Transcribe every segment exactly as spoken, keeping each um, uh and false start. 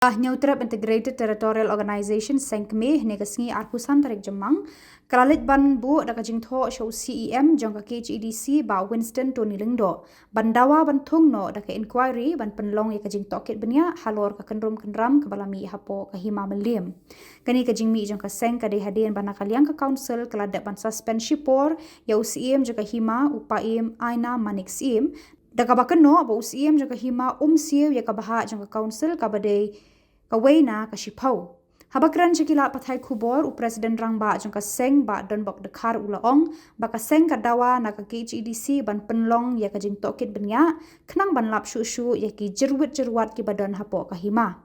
Ka Hynñiewtrep Integrated Territorial Organization Seng Kmie, hynne ka sngi arphew san tarik Jymmang, ka la leit ban buh da ka jingthoh sha u C E M jong ka K H A D C, Bah Winston Tony Lyngdoh, ban dawa ban thung noh da ka inquiry ban pynlong ïa ka jingtohkit bniah halor ka kynrum kynram kaba la mih hapoh ka Hima Mylliem. Kane ka jingmih jong ka seng ka dei hadien ba na ka liang ka council ka la dep ban suspend shipor ïa u Syiem jong ka Hima, u Paiem Aina Manik Syiem, da kaba kynnoh ba u Syiem jong ka Hima um siew ïa ka bhah jong ka council kaba dei kawei na ka shiphew. Haba kren sha ki lad pathai khubor, u President Rangbah jong ka seng, Bah Donbok Dkhar, u la ong ba ka seng ka dawa na ka K H A D C ban pynlong ïa ka jingtohkit bniah khnang ban lap shuh shuh ïa ki jyrwit jyrwat kiba don hapoh ka Hima.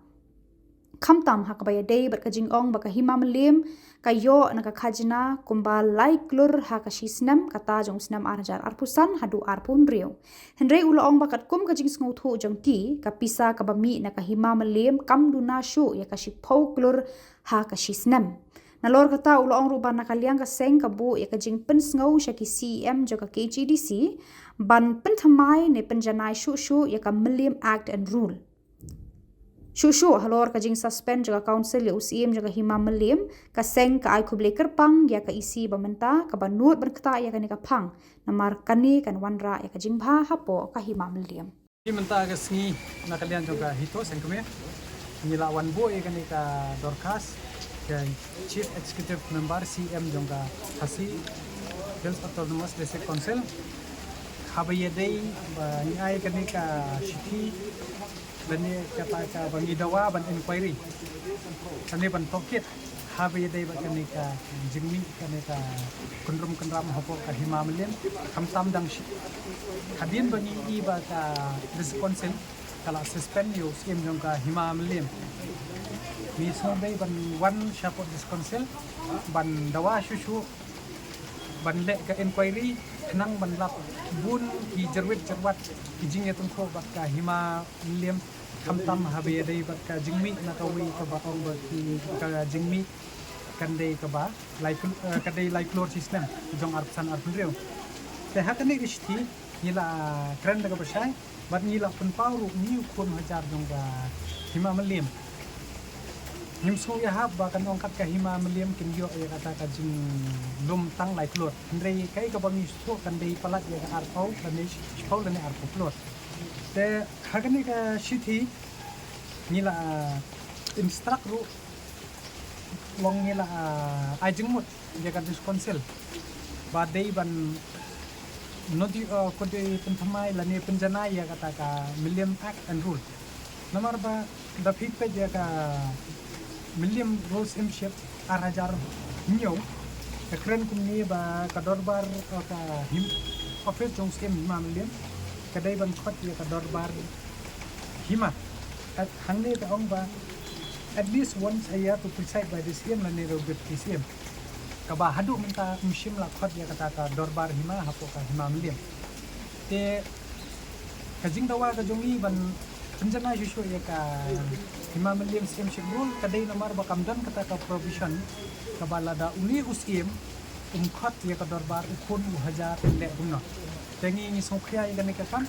Khamtam ha kaba ïadei bad ka jingong ba ka Hima Mylliem ka ïoh na ka khajna kumba lai klur ha ka shi snem, kata jong u snem ar hajar arphew san haduh arphew hynriew. Hynrei u la ong ba katkum ka jingsngewthuh jong ki, ka pisa kaba mih na ka Hima Mylliem kam duna shuh ïa ka shiphew klur ha ka shi snem. Nalor kata, u la ong ruh ba na ka liang ka seng ka buh ïa ka jingpynsngew sha ki C E M jong ka K H A D C ban pynthymmai ne pynjanai shuh shuh ïa ka Mylliem Act and Rule. Shuh shuh halor ka jingsuspend jong ka council ïa u Syiem jong ka Hima Mylliem, ka seng ka ai khublei kyrpang ïa ka E C ba mynta kaba nud ban ktah ïa kane ka phang, namar kane kan wanrah ïa ka jingbha hapoh ka Hima Mylliem. Mynta ka sngi, na ka liang jong ka HITO Seng Kmie, ngi la wan buh ïa kane ka dorkhas ka Chief Executive Member, C E M jong ka Khasi Hills Autonomous District Council, haba ïadei ba ngi ai kane ka shithi lane kata kaba ngi dawa ban inquiry lane ban tohkit haba ïadei bad kane ka jingmih kane ka kynrum kynram hapoh ka Hima Mylliem, khamtam dang shi. Hadien ba ngi i ba ka District Council ka la suspend ïa u Syiem jong ka Hima Mylliem, ngi sngewdei ban wan shapoh District Council ban dawa shuh shuh ban leh ka inquiry khnang ban lap bun ki jyrwit jyrwat ki jingïatyngkhuh bad ka Hima Mylliem, khamtam haba ïadei bad ka jingmih na kawei kaba ong ba ki, ka jingmih kan dei kaba lai kl-, eh, ka dei lai klur shi snem, jong arphew san arphew hynriew. Te ha kane ka shithi ngi la kren da kaba shai bad ngi la pynpaw ruh ngi u khun hajar jong ka Hima Mylliem. Ngim sngewthuh ïahap ba kan ong kat ka Hima Mylliem kin ïoh ïa kata ka jinglum tang lai klur. Hynrei kaei kaba ngi sngewthuh kan dei palat ïa ka arphew lane shiphew lane arphew klur. Te ha kane ka shithi ngi la, ah, instruct ruh, long ngi la, ah, ai jingmut ïa ka District Council ba dei ban nodi, ah, khuid pynthymmai lane pynjanai ïa kata ka Mylliem Act and Rule. Namar ba da phi peit ïa ka Mylliem Rules Syiemship ar hajar hynñiew, ka kren kumne ba ka dorbar, eh, ka Him-, office jong Syiem Hima Mylliem ka dei ban khot ïa ka dorbar hima. At hangne ka ong ba at least once a year to preside by the Syiem lane the Deputy Syiem. Kaba haduh mynta ym shym la khot ïa kata ka dorbar hima hapoh ka Hima Mylliem. Te ka jingdawa ka jong ngi ban pynjanai shuh shuh ïa ka Hima Mylliem Syiemship Rule ka dei namar ba kam don kata ka provision kaba lada une u Syiem um khot ïa ka dorbar u khun u hajar leh kumno. Te ngi ngi sngewkhia ïa kane ka kam,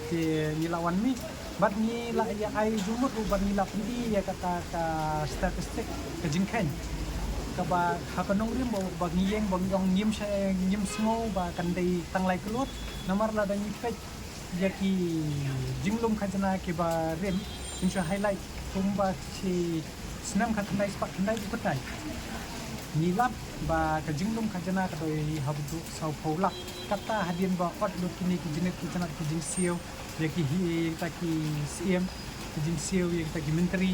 te ngi la wan mih bad ngi la ïa ai jingmut ruh bad ngi la pyni ïa kata ka statistic, ka jingkheiñ kaba ha ka nongrim ba, ba ngi ïeng ba ngi ong ngim sha, ngim sngew ba kan dei tang lai klur. Namar lada ngi peit ïa ki jinglum khajna kiba rim, ngi shu highlight kumba shi snem khatkhyndai spah khyndai phew khyndai ngi lap ba ka jinglum khajna ka dei haduh sawphew lak. Kata hadien ba ot lut kine ki jingit ki jinat ki jingsiew ïa ki hi, ïa kita ki Syiem, ki jingsiew ïa kita ki myntri,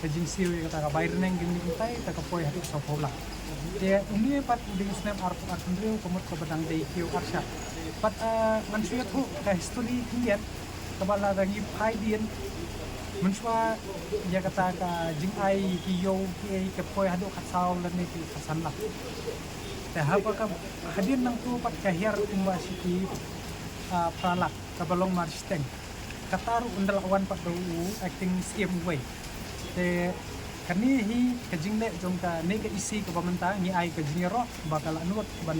ki jingsiew ïa kita ka bai rneng, ki mynta ka poi haduh sawphew lak. Te une pat u dei u snem arphew arphew hynriew ka mut kaba dang dei kiew arshah. Pat, ah, ngan shu ïathuh ka history khyndiat kaba lada ngi phai dien mynshuwa ïa kata ka jingai ki ïew kiei ka poi haduh khatsaw lane ki khatsan lak. Te haba ka hadien nangtu pat ka hiar kumba shi ki, ah, phra lak kaba long marshiteng. Kata ruh ynda la wan pat da u acting Syiem uwei. Te kane hi ka jingleh jong kane ka E C kaba mynta ngi ai ka jingïaroh ba ka la nud ban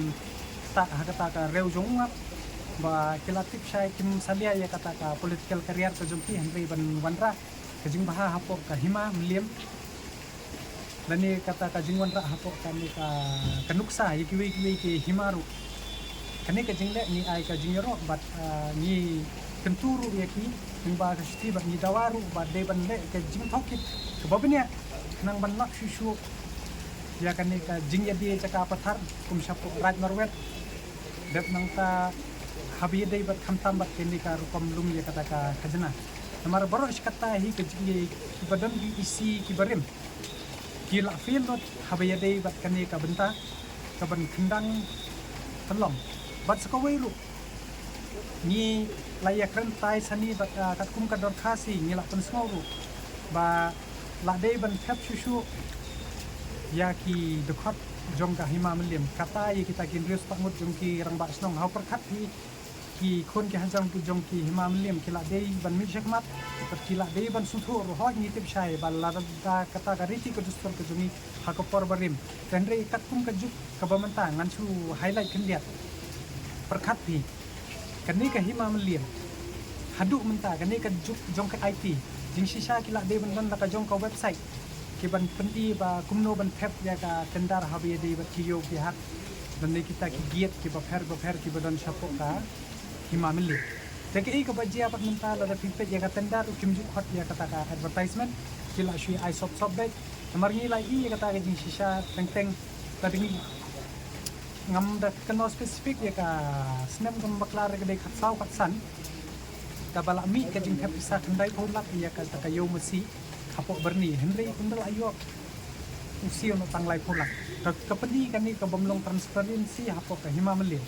ktah ha kata ka riew jong u ngap ba ki la tip shai kim salia ïa kata ka political career ka jong ki hynrei ban wanrah ka jingbha hapoh ka hima Mylliem, lane kata ka jingwanrah hapoh kane ka, ka nuksa ïa kiwei kiwei ki hima ruh. Kane ka jingleh ngi ai ka jingïaroh bad, ah, ngi kyntu ruh ïa ki, lyngba ka shuti bad ngi dawa ruh ba dei ban leh ka jingtohkit kaba bniah khnang ban lap shuh shuh ïa kane ka jingïadie jaka pathar kum shapoh Raid Marwet. Dep nangta haba ïadei bad khamtam bad kane ka rukom lum ïa kata ka khajna. Namar baroh shi katta hi ka jingïadei kiba don ki E C kiba rim ki la fail lut haba ïadei bad kane ka bynta kaban kyndang pynlong. Bad sa kawei ruh ngi la ïakren tai sani bad, ah, katkum ka dorkhas hi ngi la pynsngew ruh ba la dei ban thep shuh shuh ïa ki dkhot jong ka hima Mylliem. Kata ïa kita ki hynriew spah ngut jong ki rangbah shnong ha u pyrkhat hi ki khun ki hajrong ki jong ki hima Mylliem ki la dei ban mih shakhmat bad ki la dei ban sngewthuh ruh. Hooid ngi tip shai ba lada kata ka riti ka dustur ka jong ngi ha ka por barim. Te hynrei katkum ka juk kaba mynta ngan shu highlight khyndiat. Pyrkhat phi, kane ka hima Mylliem haduh mynta kane ka juk jong ka I T, jingshisha ki la dei ban don la ka jong ka website kiban pyni ba kumno ban thep ïa ka tender haba ïadei bad ki ïew ki hat lane kita ki gate kiba pher bapher kiba don shapoh ka hima Mylliem. Te kaei kaba jia pat mynta, lada phi peit ïa ka tender ruh kim ju khot ïa kata ka advertisement, ki la shu ai sop sop beit. Namar ngi la ïohi ïa kata ka jingshisha teng teng, lada ngi, ngam da kynnoh specific ïa ka snem kaba bakla re, ka dei khatsaw khatsan kaba la mih ka jingthep pisa khyndai phew lak ïa kata ka ïew masi hapoh Byrni, hynrei ynda la ïoh u siew noh tang lai phew lak. Ka, ka pyni kane ka bym long transparency hapoh ka hima Mylliem.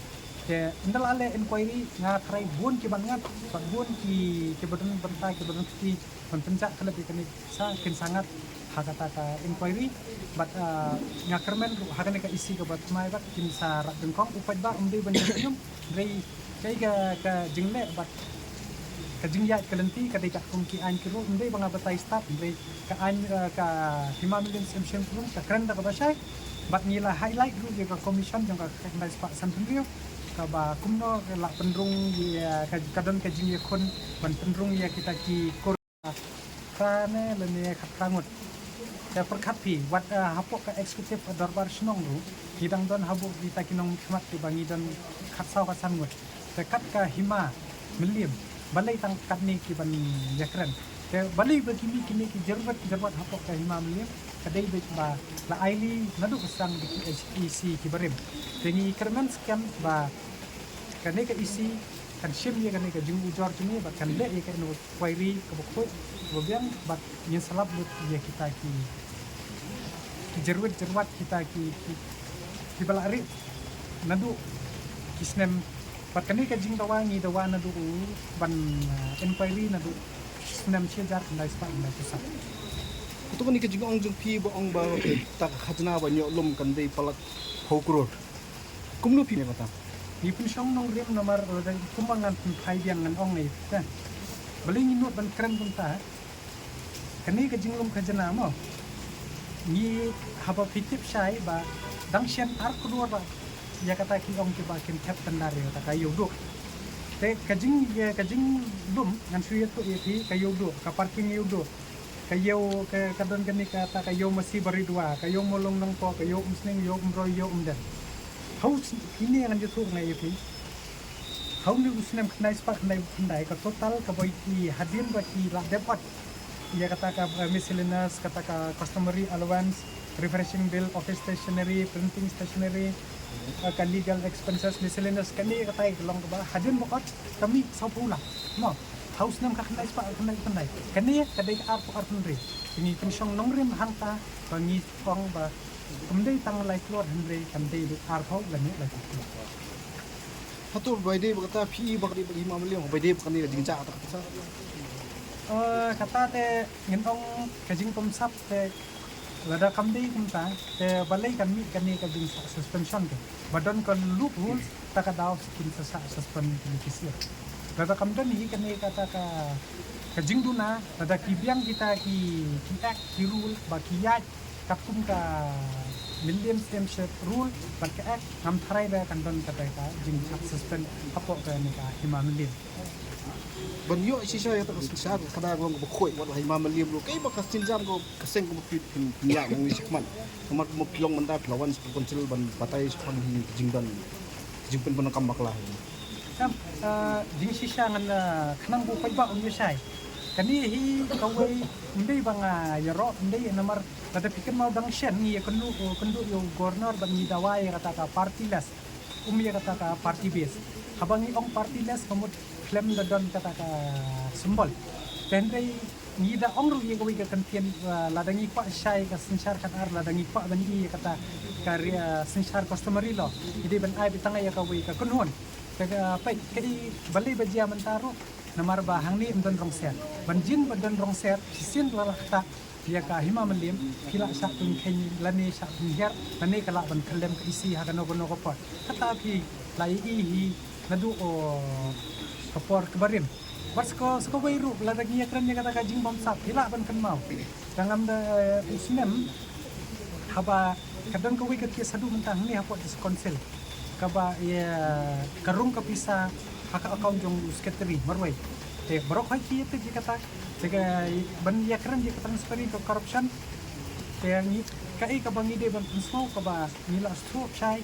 Te ynda la leh inquiry, nga tharai bun ki ban ngat bad bun ki, kiba don bynta, kiba don kti ban pynjah khlem ïa kane sa kin sa ngat ha kata ka inquiry. Bad, ah, nga kyrmen ruh ha kane ka E C kaba thymmai bad kin sa rat nyngkong, u paidbah um dei ban ïa kum. Hynrei kaei ka, ka jingleh bad ka jingïaid ka lynti ka dei katkum ki aiñ ki ruh, ym dei ba nga batai stad, hynrei ka aiñ, eh, ka hima Mylliem Syiemship Rules ka kren da kaba shai. Bad ngi la highlight ruh ïa ka commission jong ka khyndai spah sanphew hynriew kaba kumno ka la pynrung ïa ka, ka don ka jingïakhun ban pynrung ïa kita ki kur phra ne lane khatphra ngut. Te pyrkhat phi, wat, eh, hapoh ka executive, eh, dorbar shnong ruh ngi dang don hapoh kita ki nongmihkhmat kiba ngi don khatsaw khatsan ngut. Te kat ka hima Mylliem, balei tang katne ki ban ïakren? Te balei ba ki mih kine ki jyrwat jyrwat hapoh ka hima Mylliem? Ka dei beit ba la ailad naduh ka sdang da ki E C kiba rim. Te ngi kyrmen skhem ba kane ka E C kan shim ïa kane ka jingujor jong ngi bad kan leh ïa kane ka inquiry kaba khuid kaba biang bad ngin sa lap lut ïa kita ki, ki jyrwat jyrwat kita ki, ki, kiba la rit naduh ki snem. Bad kane ka jingdawa ngi dawa naduh u ban, uh, inquiry naduh snem shi hajar khyndai spah khyndai phew saw. Kato kane ka jingong jong phi ba ong ba kata ka khajna ba ñiuh lum kan dei palat phew klur. Kumno phi ne kata? Ngi pynshong nongrim namar, eh, kumba ngan pynphai biang ngan ong ne, eh. Balei ngi nud ban kren kumta? Kane ka jinglum khajna mo, ngi haba phi tip shai ba dang shen ar klur ba ïa kata ki ong kiba kin thep tender ïa kata ka ïew duh. Te ka jing, ïa ka jinglum ngan shu ïathuh ïa phi, ka ïew duh, ka parking ïew duh, ka ïew, ka, ka don kane kata ka ïew masi Baridua, ka ïew Mawlong Nongpoh, ka ïew Umsning, ïew Umroi, ïew Umden. Hau s-, ine ngan ïathuh nga ïa phi. Hau ne u snem khyndai spah khyndai phew khyndai, ka total kaba ïohi hadien ba ki la dep ot ïa kata ka, eh, miscellaneous, kata ka customary allowance, refreshing bill, office stationery, printing stationery, eh, ka legal expenses, miscellaneous, kane kata ka long kaba hadien ba ot ka mih saw phew lak. Mo, hau snem ka khyndai spah khyndai phew khyndai. Kane ka dei ka ar phew ar phew hynriew. Ngi pynshong nongrim hangta ba ngi ong ba ym dei tang lai klur hynrei kan dei beit ar phew lane lai phew klur. Hato ba dei ba kata phi ba ka dei ba hima Mylliem ba dei ba kane ka jingjia kata kata? Eh, kata te ngin ong ka jingpynsap te lada kam dei kumta te balei kan mih kane ka jingsa suspension te? Ba don ka loophole ta ka daw kin sa, sa suspend kine ki sir. Lada kam don hi kane kata ka, ka jingduna, lada ki biang kita ki, ki act, ki rule ba ki ïaid katkum ka Mylliem Syiemship Rule bad ka act, ngam tharai ba kan don kata ka jingsuspend hapoh kane ka hima Mylliem. Ban ïoh shisha ïa kata ka synshar, ka da ka long kaba khuid wat la ha Hima Mylliem ruh. Kaei ba ka sienjam ka seng kaba phi phi ïa nang ni shikman. Namar kaba phi long mynta phi la wan sha council ban batai shaphang hi jingdon jingpynpyndonkam bakla hi. Em, eh, jingshisha ngan, eh, khnang ba u paidbah un ïoh shai. Kane hi kawei ym dei ba nga ïaroh, ym dei namar lada phi kynmaw dang shen ngi ïakynduh, kynduh ïa u Governor bad ngi dawa ïa kata ka party list. Um ïa kata ka party base. Haba ngi ong party list ka mut khlem da don kata ka symbol. Te hynrei ngi da ong ruh ïa kawei ka kyntien, uh, lada ngi kwah shai ka synshar khadar, lada ngi kwah ban ïoh ïa kata ka ri-, uh, synshar customary law. Ngi dei ban ai beit tang ïa kawei ka kynhun. Te ka peit kaei balei ba jia mynta ruh namar ba hangne ym don rong ser. Ban jin ba don rong ser, shisien la lah kata ïa ka Hima Mylliem, phi lah shah pynkheiñ lane shah pynhiar, lane ka lah ban kyllem ka E C ha kano kano ka por. Kata phi la ïohi hi naduh, oh, ka por kaba rim. Bad sa ka, sa kawei ruh, lada ngi ïakren ïa kata ka jingbamsap, phi lah ban kynmaw. Ka ngam da, eh, u snem, haba ka don kawei ka case haduh mynta hangne hapoh District Council. Kaba ïa ka rung ka pisa ha ka account jong u secretary marwei. Te baroh hoi ki ïa te ïa kata, te ka ban ïakren ïa ka transferring ka corruption. Te ngi kaei kaba ngi dei ban pynsngew kaba ngi la sngewthuh shai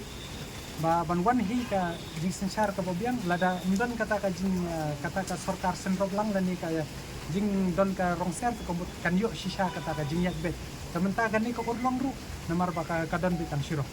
ba ban wan hi ka jingsynshar kaba biang lada ym don kata ka jing, eh, kata ka sorkar seng rop lang lane ka jingdon ka rong ser te ka mut kan ïoh shisha kata ka jingïaid beit. Te mynta kane ka urlong ruh namar ba ka, ka don beit tang shiro.